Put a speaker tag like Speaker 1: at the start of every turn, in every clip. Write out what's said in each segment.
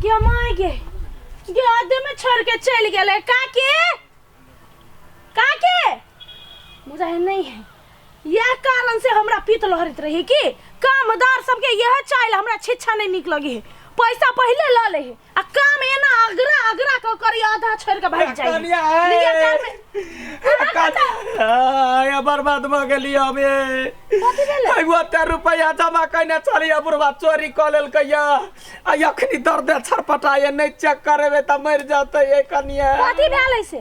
Speaker 1: गे माय गे, गे आधे में छोड़ के चल गेलै। काकी, काकी, बुझाइ नहीं है। यह कारण से हमरा पीत लहरत रही कि कामदार सबके यह चाइल हमरा छिच्छा नहीं निक लगे है। पैसा पहले ल ले है आ काम एना अगरा अगरा क करी आधा छोड़ के भाग जाए।
Speaker 2: कनिया है।
Speaker 1: लिया काम में।
Speaker 2: कनिया, बर्बाद भ गेली हम ये।
Speaker 1: कथी भेलै?
Speaker 2: एगो ओते रुपैआ जमा कयने छलियै, बुढ़वा चोरी कऽ लेलकै या। आ अखनी दर्द छरपटाए, नहि चेक करेबै तऽ मरि जेतै। ये कनिया,
Speaker 1: कथी भेलै से?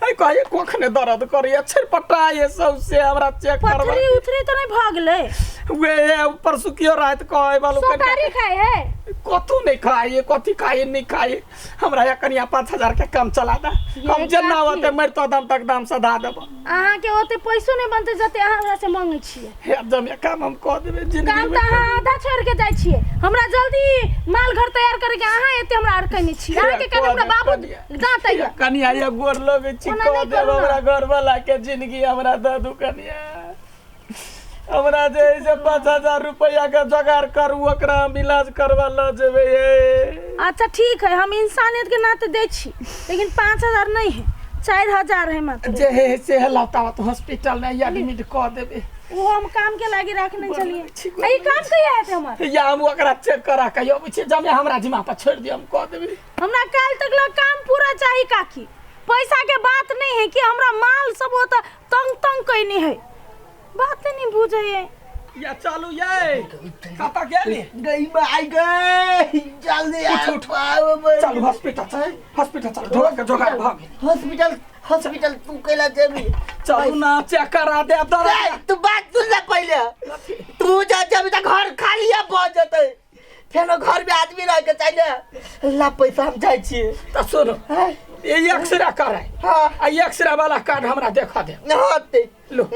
Speaker 2: ए कहिए कखने दर्द करैए, छरपटाए सौसे, हमरा चेक करबै।
Speaker 1: पथरी उथरी तऽ नहि भऽ गेलै?
Speaker 2: वे ऊपर सुखियो रात कहै बालू।
Speaker 1: सोपारी खाइ है?
Speaker 2: कथू नहि खाइए, कथी खाइए नहि खाइए। हमरा या कनिया 5000 के काम चला दे। हम जेना होते मरतो दम तक दाम सधा देब।
Speaker 1: अहाँके ओते पैसो नहि बनतै जते अहाँ हमरा से मांगै छियै।
Speaker 2: हे जमे काम हम कऽ देबै जिंदगी
Speaker 1: काम
Speaker 2: में।
Speaker 1: तऽ अहाँ आधा छोड़ि के जाइ छियै। हमरा जल्दी माल घर तैयार करे के, अहाँ एते हमरा अड़कने छी। अहाँके कारण हमरा बाबू डांटैया।
Speaker 2: कनिया ये, गोर लगै छी।
Speaker 1: ओना
Speaker 2: कऽ
Speaker 1: नहि
Speaker 2: देब
Speaker 1: करू ना।
Speaker 2: हमरा घर वाला के जिंदगी हमरा दऽ दू कनिया। हमरा जे है से 5000 रुपया के जोगाड़ करू, ओकरा हम इलाज करवा लऽ जेबै ये।
Speaker 1: अच्छा ठीक है, हम इंसानियत के नाते दै छी, लेकिन 5000 नहीं है, 4000 है मात्र।
Speaker 2: जे है से है, लाता तो हॉस्पिटल में एडमिट कऽ देबै।
Speaker 1: वो हम काम के लागी रखने चलिए।
Speaker 2: छी,
Speaker 1: ई काम कहिया हेतै हमर?
Speaker 2: या हम ओकरा चेक करा के अबै छी। जमे हमरा जिम्मा पर छोड़ि दियौ, हम कऽ देबै।
Speaker 1: हमरा काल्हि तक ला काम पूरा चाही काकी। पैसा के बात नहीं है कि हमरा माल सब ओतऽ तंग तंग कैने है, बात नहीं बुझे है।
Speaker 2: या चलू ये, कतऽ गेली?
Speaker 3: गई माई गई, जल्दी
Speaker 2: उठ,
Speaker 3: आ।
Speaker 2: उठ।
Speaker 3: बाबू।
Speaker 2: चलू हॉस्पिटल चल, हॉस्पिटल चल, ढोक के जोगाड़ भऽ गेल।
Speaker 3: हॉस्पिटल? हॉस्पिटल तू कैला जेबी?
Speaker 2: चलू ना, चेक करा दे दर्द।
Speaker 3: ए, तू बात सुन ले पहले। तू जा जेबी तऽ घर खाली है भऽ जेतै, फेनो घर में आदमी रह के चाहिए। ला पैसा, हम जाइ छियै।
Speaker 2: तऽ सुन।
Speaker 3: हैं?
Speaker 2: ये एक्सरे कराय।
Speaker 3: हाँ।
Speaker 2: आ एक्सरे वाला कार्ड हमरा देखा दे।
Speaker 3: हाँ ते।
Speaker 2: लो,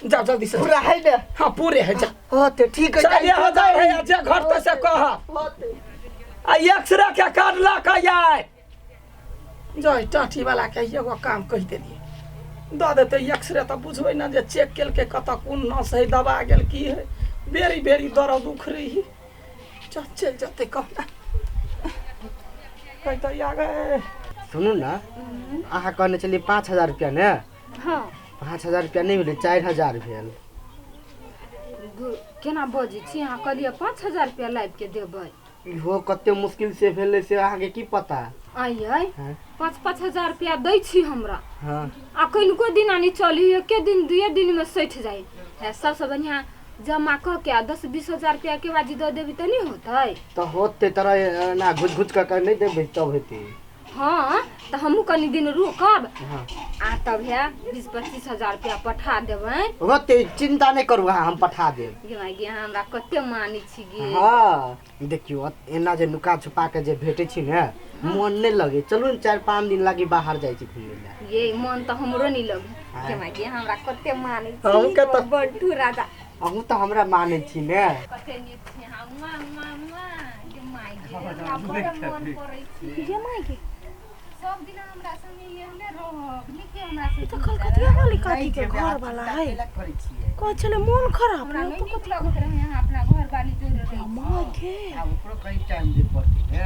Speaker 2: जाओ जल्दी से।
Speaker 3: पूरा है ने?
Speaker 2: हाँ, पूरे है, जा।
Speaker 3: हाँ ते, ठीक है।
Speaker 2: 4000 है, जे घर तो से कह।
Speaker 3: हाँ ते।
Speaker 2: आ एक्सरे के कार्ड ला के आय जाय। टाटी वाला के एगो काम कहि देलियै, दऽ देतै एक्सरे तऽ बुझबै ने जे चेक केलकै कतऽ कोन नस है, दबा गेल की है। बेरी बेरी दर्द उखड़ै है। चल, चलि जेतै कहुना। कहतै आ गए।
Speaker 4: सुनू ने, अहाँ कहने छलियै 5000 रुपया ने?
Speaker 5: हाँ।
Speaker 4: 5000 रुपया नहि भेलै, 4000 भेल।
Speaker 5: केना बजै छी अहाँ? कहलियै 5000 रुपया लाबि के देबै।
Speaker 4: इहो कते मुश्किल से भेलै से अहाँके की पता।
Speaker 5: आइयै।
Speaker 4: हाँ।
Speaker 5: 5-5 हजार रुपया दै छी हमरा।
Speaker 4: हाँ।
Speaker 5: आ कनिको दिना नहि चली, एके दिन दुए दिन में सठि जाइ है। सबसँ बढ़िआँ जमा कऽ के आ 10-20 हजार रुपया के बाजी दऽ देबी तऽ नहि होतै?
Speaker 4: तऽ होतै, तोरा एना घुच घुच कऽ के नहि देबै तब हेतै।
Speaker 5: हाँ, तऽ हमहूँ कनि दिन रुकब।
Speaker 4: हाँ।
Speaker 5: आ तब हे 20-25 हजार रुपया पठा देबै।
Speaker 4: होतै, चिंता नहि करू अहाँ, हम पठा देब।
Speaker 5: गे माय गे, अहाँ हमरा कते मानै छी गे।
Speaker 4: हाँ, देखियौ, एना जे नुका छुपा के जे भेटै छी ने, मोन नहि लगै। चलू ने, 4-5 दिन लागी बाहर जाइ छी घुमै लए।
Speaker 5: ये मन तऽ हमरो नहि लगे। गे माय गे, हमरा कते मानै छी।
Speaker 2: अहूँके तऽ-
Speaker 5: बंटू राजा।
Speaker 4: अहूँ तऽ हमरा मानै छी ने।
Speaker 5: कते नीक छी अहाँ। मुआ मुआ मुआ। गे माय गे, हमरा बड़ मन पड़ै छी।
Speaker 1: गे माय गे।
Speaker 5: सब दिन हमरा संगे एहने रहब नीके हमरा से।
Speaker 1: ई तऽ कलकतिया वाली काकी के घर वाला है।
Speaker 4: करै छियै।
Speaker 1: कहै छलै मोन खराब।
Speaker 5: हमरा नहि नीक लगैत रहै अहाँ अपना घर वाली जोड़े रहै।
Speaker 1: माय गे।
Speaker 4: आब ओकरो कहीं टाइम दे पड़तै ने।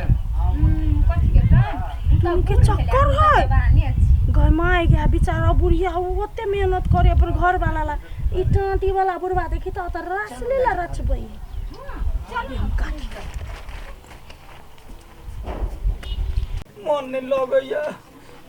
Speaker 5: कथी के टाइम?
Speaker 1: दुनू के चक्कर है।
Speaker 5: जवाने छी।
Speaker 1: गय माय गे, बेचारा बुढ़िया ओ ओते मेहनत करे अपन घर वाला ला, ई टाँटी वाला बुढ़वा देखी तऽ ओतऽ रस लेला रचबै है। हम काटी के
Speaker 2: मन नहि लगैया।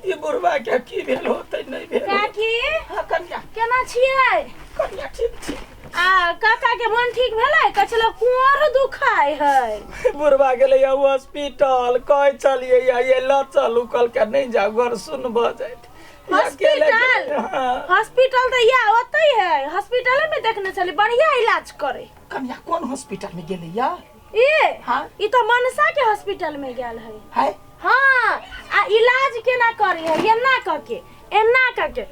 Speaker 2: ई बुढ़वा के की भेल होतै, नहि भेल?
Speaker 1: काकी।
Speaker 2: हाँ कनिया।
Speaker 1: केना छियै?
Speaker 2: कनिया, ठीक छी।
Speaker 1: आ काका के मन ठीक भेलै? कहै छलै कुंवर दुखाय है।
Speaker 2: बुढ़वा गेलै या हॉस्पिटल, कहै छलियै या ये लऽ चलू, कहलकै नहि जाउ, घर सुन भऽ जायत।
Speaker 1: हॉस्पिटल?
Speaker 2: हाँ।
Speaker 1: हॉस्पिटल तऽ या ओतै है, हॉस्पिटले में देखने छली, बढ़िया इलाज करे।
Speaker 2: कनिया, कोन हॉस्पिटल में गेलै या?
Speaker 1: ई?
Speaker 2: हाँ।
Speaker 1: ई तऽ मनसा के हॉस्पिटल में गेल है।
Speaker 2: है?
Speaker 1: हाँ, आ इलाज केना करे है, एना कके, एना कके,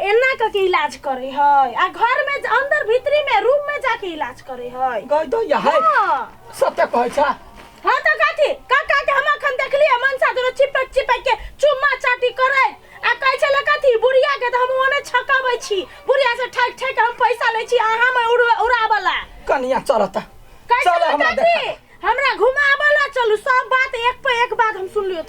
Speaker 1: एना कके इलाज करे है, आ घर में अंदर भीतरी में रूम में जाके इलाज करे है।
Speaker 2: गई दो या है?
Speaker 1: हाँ।
Speaker 2: सत्य कहै छा?
Speaker 1: हाँ तऽ कथी? काका के हम अखन देखलियै मनसा दुनू चिपक चिपक के चुम्मा चाटी करे, आ कहै छलै कथी, बुढ़िया के तऽ हम ओने छकाबै छी, बुढ़िया से ठकि ठकि हम पैसा लै छी अहाँ में उड़ाबला।
Speaker 2: कनिया, चल तऽ।
Speaker 1: कहै
Speaker 2: चल
Speaker 1: छलै
Speaker 2: हमरा
Speaker 1: कथी
Speaker 2: देखा।
Speaker 1: हमरा घुमाबऽ ला चलू। सब बात एक पे एक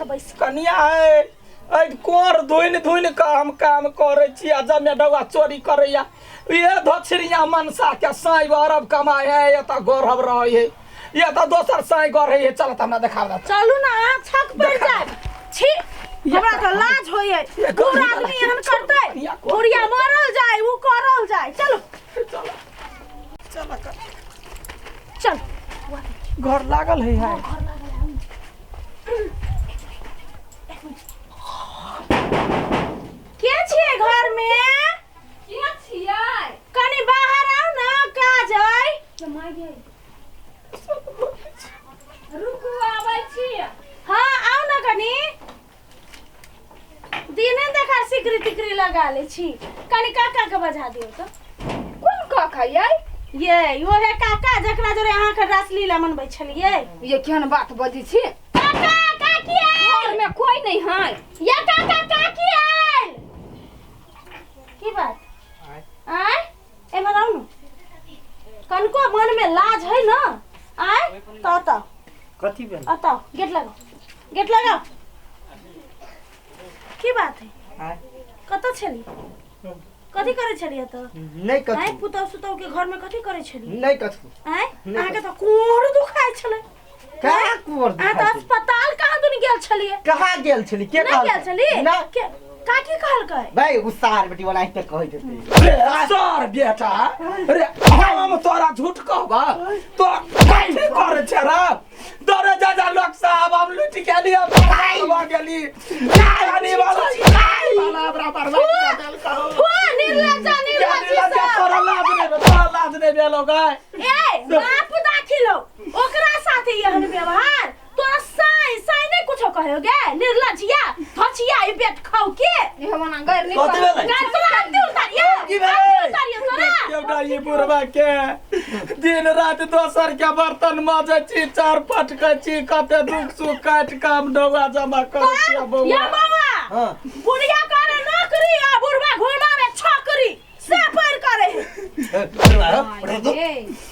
Speaker 1: तऽ बैस।
Speaker 2: कनिया है एहि कोर धुनि धुनि कऽ हम काम करै छी आ जमे डौआ चोरी करैया। ये धोछरिया मनसा के साई अरब कमाए है, एतऽ गौरव रहै है, ये तऽ दोसर साई गढ़ै है। चल तऽ हमरा देखा दे।
Speaker 1: चलू ना, अहाँ छक पड़ि जायब। छी, हमरा तऽ लाज होइए।
Speaker 2: ये
Speaker 1: बूढ़
Speaker 2: गरीब
Speaker 1: आदमी एहन
Speaker 2: छोड़,
Speaker 1: करतै?
Speaker 2: या कोन
Speaker 1: बुढ़िया मरल जाय, उ करल जाय। चलू
Speaker 2: चल चल
Speaker 1: चल।
Speaker 2: घर लागल है, है
Speaker 1: के छियै घर में?
Speaker 5: के छियै?
Speaker 1: कनी बाहर आउ ना, काज अइ।
Speaker 5: रुकू, आबै छी।
Speaker 1: हाँ आउ ना, कनी दिने देखा सिकरी तिकरी लगा ले छी। कनी काका के बजा दियौ तऽ।
Speaker 5: कोन काका यै?
Speaker 1: ये ओहे काका जकरा जोरे अहाँके रासलीला मनबै छलियै।
Speaker 5: ये केहन बात बजै छी?
Speaker 1: काका काकी आयल।
Speaker 5: घर में कोई नहीं है।
Speaker 1: या काका काकी आयल। की बात आय? एमहर आउ ने। कनको मन में लाज है ना? आय तो तो
Speaker 4: कथी भेल?
Speaker 1: अतः गेट लगाओ, गेट लगाओ। की बात है?
Speaker 4: आय
Speaker 1: कतऽ छली? कथी करै छलियै तऽ?
Speaker 4: नहि
Speaker 1: आय
Speaker 4: कथू।
Speaker 1: पुतहु सुतहु के घर में कथी करै छलियै?
Speaker 4: नहि कथू।
Speaker 1: आय
Speaker 4: नहि।
Speaker 1: अहाँके तऽ कोढ़ दुखाइ छलै।
Speaker 4: कहाँ कुवर
Speaker 1: अहाँ तऽ
Speaker 4: दुखाइ छलै?
Speaker 1: अस्पताल कहाँ दुनि गेल छलियै?
Speaker 4: कहाँ गेल छली? के
Speaker 1: नहि गेल छली?
Speaker 4: ना।
Speaker 1: के काकी कहलकै?
Speaker 4: भाई उसार बेटी वाला एते कहै देतै।
Speaker 2: रे सर बेटा रे, हम तोरा झूठ कहबा तो कथी करे छे रे? दौड़े जा जा लोक साहब, हम लूट गेली, हम भऽ गेली। रानी वाला वाला हमरा बर्बाद कऽ देलकौ।
Speaker 1: फु, निर्लज्जा निर्लज्जी
Speaker 2: निर्लज्जा,
Speaker 1: सब।
Speaker 2: तोरा लाज नहि भेल, तोरा लाज नहि भेलौ गाय?
Speaker 1: ए बाप दाखिलो ओकरा साथे एहन व्यवहार। तोरा साई साई नहीं कुछो कहो गे निर्लज्जिया धचिया, ई बेट खाउ के
Speaker 5: ये वना गैर नहीं।
Speaker 3: कथी भेलै?
Speaker 1: गाय तोरा आरती उतारिया,
Speaker 3: की भेलै?
Speaker 1: आरती उतारिया तोरा।
Speaker 2: देखियौ ने ई बुढ़बा के, दिन राति दोसर के बर्तन मजै छी, चार पटकै छी। कते दुख सुख काटि काम ढौआ जमा करै छी
Speaker 1: या
Speaker 2: बौआ।
Speaker 1: बाबा
Speaker 3: हाँ।
Speaker 1: बुढ़िया करे नौकरी आ बुढ़वा घुमावे छकरी से पर करे।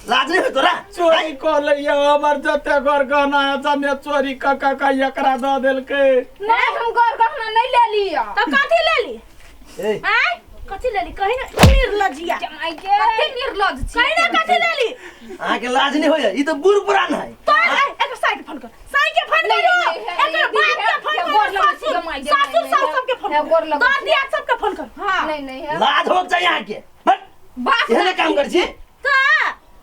Speaker 3: लाज नहीं हो तोरा?
Speaker 2: चोरी कऽ लैया हमर जते घर गहना है जमे चोरी कऽ कऽ कऽ एकरा दऽ देलकै।
Speaker 5: नहीं, हम गौर गहना नहीं ले लिया।
Speaker 1: तो कथी लेली?
Speaker 3: ए
Speaker 1: आय कथी लेली कही ना निर्लज्जिया।
Speaker 5: जमाई के कते निर्लज छी।
Speaker 1: कही ना कथी लेली?
Speaker 3: अहाँके लाज नहीं होइए? ई तऽ बूढ़ पुरान है।
Speaker 1: तो एकर साई के फोन कर, साई के फोन
Speaker 5: नहीं,
Speaker 1: करो।
Speaker 5: नहीं, नहीं,
Speaker 1: एकर बाप के फोन
Speaker 5: नहीं,
Speaker 1: करो,
Speaker 5: गोर लगै छी,
Speaker 1: ससुर
Speaker 5: जमाई के,
Speaker 1: सासुर
Speaker 5: नहीं,
Speaker 1: सास
Speaker 5: नहीं,
Speaker 1: सबके फोन
Speaker 5: नहीं,
Speaker 1: कर,
Speaker 5: गोर लगै
Speaker 1: दादी
Speaker 5: छी।
Speaker 1: दियाद सबके फोन कर। हां
Speaker 5: नहीं नहीं है।
Speaker 3: लाज होक चाहिए अहाँके। हट,
Speaker 5: बाप
Speaker 3: एहने काम करै छी।
Speaker 1: त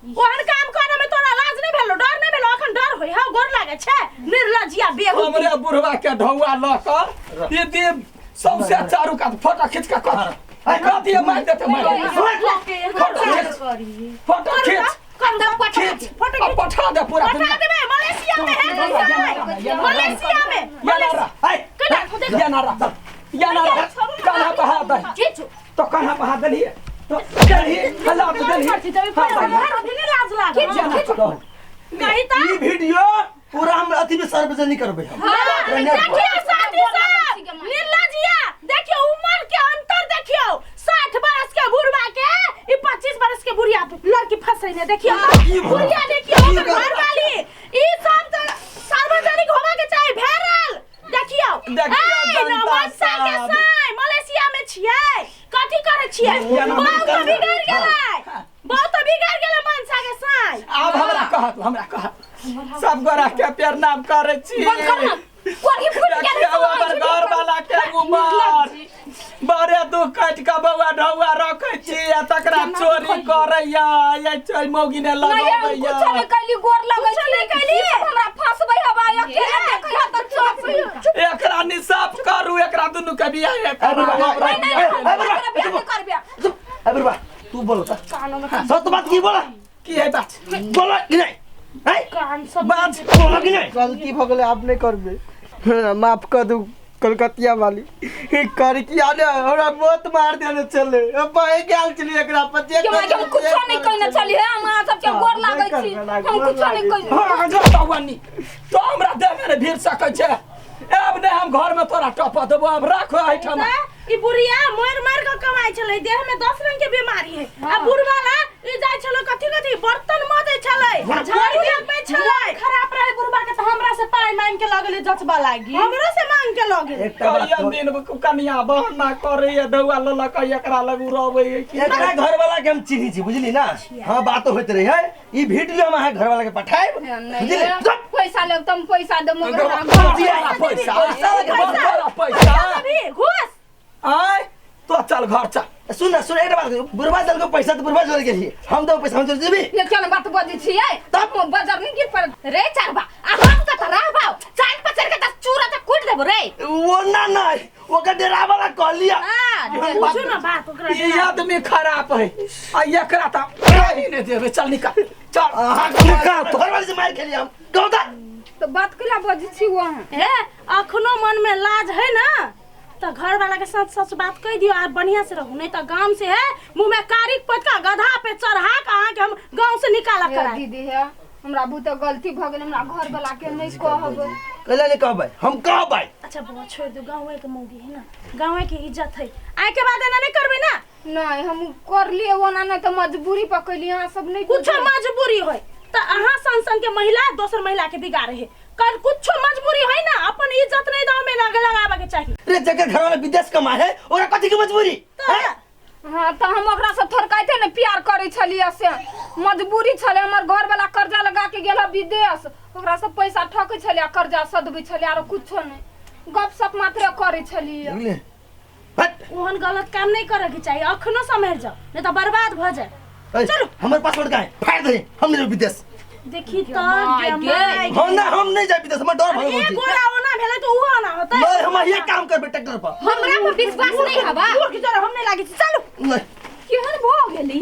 Speaker 1: ओहन काम करे में तोरा लाज नहीं भेलो, डर नहीं भेलो? अखन डर होय? हां गोर लागे छै निर्लज्जिया बेहुदी।
Speaker 2: हमरे बुढ़वा के ढौआ लऽ कऽ ई दिन सौंसे चारू कात फोटो खींच कऽ कऽ कह दिए, मारि देतै, मारि देतै। फोटो खींच, फोटो खींच, खींच
Speaker 1: फोटो
Speaker 2: आ पठा दे पूरा
Speaker 1: पठा
Speaker 2: दुनिया।
Speaker 1: देबै मलेशिया में है सर, मलेशिया में।
Speaker 2: या ना रह,
Speaker 3: आय
Speaker 1: केना देख।
Speaker 2: या ना रह, या ना रह। कान्हा पर हाथ दही
Speaker 1: खींचू।
Speaker 2: तो कान्हा पर हाथ देलिए तो देलही, हल्ला तो देलही।
Speaker 1: लाज लागल।
Speaker 2: या ना रह।
Speaker 1: कही त
Speaker 3: ई वीडियो पूरा हम अथी में सार्वजनिक करबै हम।
Speaker 1: देखियो साथी साहब, निर्लज्जिया देखियो, उम्र के अंतर देखियो। 60 बरस के बुढ़वा के ई 25 बरस के बुढ़िया लड़की फंसै ने। देखियो बुढ़िया, देखियो ओकर घरवाली। ई सब त सार्वजनिक होबा के चाही, भेरल। देखियो।
Speaker 2: देखियो
Speaker 1: ए,
Speaker 2: जनता
Speaker 1: नमस्ता के
Speaker 2: साहब।
Speaker 1: साई मलेशिया में छियै, कथी करै छियै? बहुत तऽ बिगड़ गेलै, बहुत तऽ बिगड़ गेलै मनसा के साई।
Speaker 2: आब हमरा कहत, हमरा कहत। सब गोरा के प्रणाम करै छी।
Speaker 5: बंद कर ना, कोढ़ी फूट गेल।
Speaker 2: देखियौ हमर घर वाला के उमर, बड़े दुख काटि कऽ बौआ ढौआ रखै छी आ तकरा चोरी करैया। ये चोरी मौगी ने
Speaker 5: नहीं, हम
Speaker 2: लगबैया।
Speaker 5: कुछो नहीं कैली, गोर लगै
Speaker 1: कुछो
Speaker 5: छी।
Speaker 1: नहीं कैली?
Speaker 5: ई सब हमरा फंसबै हवा अकेले देखै ह तऽ चुप।
Speaker 2: एकरा निसाफ करू, एकरा दुनू के बियाह करू।
Speaker 3: बुढ़वा,
Speaker 5: नहीं नहीं,
Speaker 3: ए,
Speaker 5: हम
Speaker 3: ए, बुढ़वा,
Speaker 5: एकरा बियाह नहीं करबै।
Speaker 3: चुप। ए बुढ़बा, तू बोल त सत्य बात की बोला?
Speaker 2: की है बात?
Speaker 3: बोला कि नहीं? हैं?
Speaker 1: कान सब
Speaker 2: बात
Speaker 3: बोला कि नहीं?
Speaker 4: गलती भऽ गेलै, आब नहि करबै। हाँ, माफ कऽ दू कलकतिया वाली। कर किया ने हमरा बहुत मार देने छलै, बहि गेल छलियै एकरा पर जे
Speaker 5: के माय, हम कुछो नहीं कहने छलियै। हम अहाँ सबके गोर लागै छी, हम कुछो नहीं कहने।
Speaker 2: हाँ, जो तवनी तो हमरा देह में नहि भीड़ सकै छै। आब नहि हम घर में तोरा टप देबो, आब राखो एहिठाम।
Speaker 1: ई बुढ़िया मर मर के कमाई छलै, देह में 10 रंग के बीमारी है। आ बुढ़वा ला ई जाइ छलै कथी कथी बर्तन मजै छलै, झाड़ू लगबै छलै।
Speaker 6: खराब रहे बुढ़बा के त हमरा से पाई मांग के लगले जचबा लागी।
Speaker 1: हमरो से मांग के लगे।
Speaker 7: एकटा बात
Speaker 2: कहिया
Speaker 7: कहू।
Speaker 2: दिन कनिया बहाना करैया ढौआ लऽ लऽ कऽ एकरा लग उड़बै है कि
Speaker 7: एकरा घर वाला के हम चिन्ही छी, बुझली ना? हाँ, बात होइत रही है। ई वीडियो हम अहाँ घर वाला के पठायब, बुझली?
Speaker 5: नहीं, पैसा लेब त हम पैसा देब मगर
Speaker 2: पैसा पैसा
Speaker 7: पैसा लगे
Speaker 2: पैसा पैसा
Speaker 1: अभी घूस।
Speaker 2: आय तो चल घर चल।
Speaker 7: सुन ना, सुन, एकटा बात कहू। बुढ़वा देलको पैसा तऽ बुढ़वा जोड़ गेली, हम तो पैसा हम जोड़ देबी।
Speaker 5: ये केना बात बजै छियै? तब बजर नहीं गिर पर रे चारबा आ हम त रहबाउ चाल पर चढ़ के त चूरा त कूट देबो रे।
Speaker 7: वो ना ना, ओकर डेरा वाला कहलिया।
Speaker 5: हां,
Speaker 1: पूछू ना बात ओकरा।
Speaker 2: ई आदमी खराब है आ एकरा त रही नहीं देबै। चल निकाल, चल।
Speaker 7: अहाँ
Speaker 3: निकाल
Speaker 7: तो घर वाले से मार खेलिया हम कहू त।
Speaker 5: तो बात केला बजै छी वहाँ?
Speaker 1: हे, अखनो मन में लाज है ना तो घर वाला के साथ सच बात कह दियो और बढ़िया से रहू, नहीं तो गांव से है मुंह में कारिक पटका गधा पे चढ़ा के अहाँ के हम गांव से निकाला
Speaker 5: हे
Speaker 1: कराए।
Speaker 5: दीदी, हे हमरा बहुते गलती भ गेल, हमरा घर वाला के नहीं कहब।
Speaker 7: कैला नहीं कहबै? हम कहबै।
Speaker 1: अच्छा बुआ, छोड़ दो, गाँव के मौगी है ना, गाँव के इज्जत है। आए के बाद एना नहीं करबे ना?
Speaker 5: नहीं, हम कर लिए ओना, नहीं तो मजबूरी पकड़ली अहाँ सब नहीं।
Speaker 1: कुछो मजबूरी होय तो अहाँ सन सन के महिला दोसर महिला के बिगाड़े है कर। कुछो मजबूरी है ना, अपन इज्जत नहीं दाव में लगे लगावे के चाहिए।
Speaker 7: रे, जकर घर वाला विदेश कमाए है ओकरा कथी के मजबूरी?
Speaker 1: तो
Speaker 5: हाँ, तो हम ओकरा से थोड़काइते ने प्यार करै छलियै, से मजबूरी छलै। हमर घर वाला कर्जा लगा के गेल विदेश, ओकरा से पैसा ठकै छलियै आ कर्जा सधबै छलियै, आरो कुछो नहीं, गप सप मात्र करै छलियै।
Speaker 7: बुझलियै? हट।
Speaker 1: ओहन गलत काम नहीं करे के चाहिए। अखनो सम्हरि जाओ, नहीं तो बर्बाद भ जाए।
Speaker 7: चलो, हमर पासपोर्ट कहाँ है? फाड़ दे, हम नहीं विदेश।
Speaker 1: देखी तो
Speaker 5: my
Speaker 1: गे।
Speaker 7: हम ना, हम नहीं जाए विदेश, हमर डर भगल
Speaker 1: एक
Speaker 7: छी।
Speaker 1: गोरा ओना भेलै तो उहो ना होतै।
Speaker 7: नहीं, हम ये काम करबे ट्रैक्टर पर।
Speaker 5: हमरा पर विश्वास नहीं हवा।
Speaker 1: मूर्ख जरा हम नहीं लागे छी, चलू।
Speaker 7: नहीं।
Speaker 5: केहन भऽ गेली?